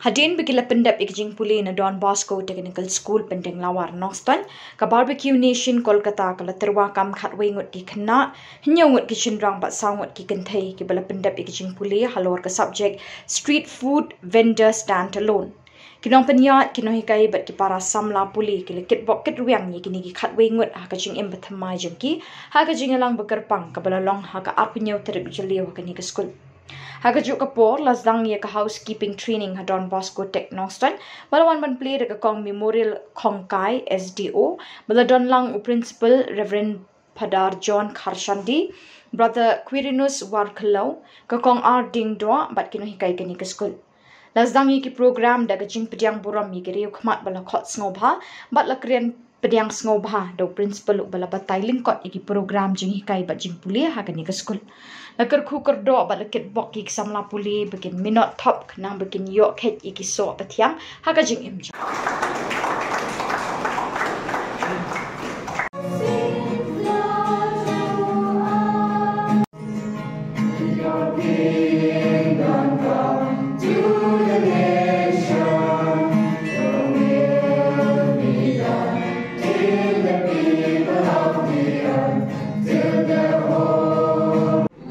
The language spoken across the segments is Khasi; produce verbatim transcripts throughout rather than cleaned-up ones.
Hadien ba ki la pyndep ïa ka jingpule na Don Bosco Technical School, Pyndenglawar, Nongstoiñ, ka Barbecue Nation Kolkata ka la tyrwa kam khatwei ngut ki khynnah, hynñiew ngut ki shynrang bad saw ngut ki kynthei kiba la pyndep ïa ka jingpule halor ka subject Street Food Vendor Stand Alone. Ki nongpynïaid, ki nonghikai bad ki para samla pule ki la kitbok kitrwiang ïa kine ki khatwei ngut ha ka jingim bathymmai jong ki ha ka jingïalang bakyrpang kaba la long ha ka arphew hynñiew tarik u Jylliew ha kane ka skul. Ha kajuh ka por la sdang ïa ka housekeeping training ha Don Bosco Tech Nongstoiñ, ba la wan ban plie da ka Kong Memorial Khongkai, S D O, ba la don lang u Principal Reverend Phadar John Kharshandi, Brother Quirinus Warkhliew, ka Kong R Diengdoh bad ki nonghikai kane ka skul. La sdang ïa ki program da ka jingpdiang burom ïa ki riewkhmat ba la khot sngewbha bad la kren pdiang sngewbha da u principal uba la batai lyngkot ïa ki program jinghikai bad jingpule ha kane ka skul. La kyrkhu kyrdoh bad la kitbok ïa ki samla pule ba kin minot thop khnang ba kin ïoh kheit ïa ki soh pathiang ha ka jingim jong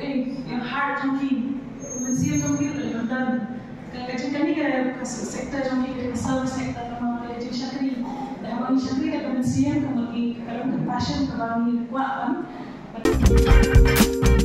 Eng, eng heart jong ki, mynsiem jong ki ruh la don. Ka, ka jingkane ka, ka sector jong ki ka service sector, ka jingshakri. Da haba ngi shakri da ka mynsiem, ka ngi, ka long ka passion kaba ngi kwah ban.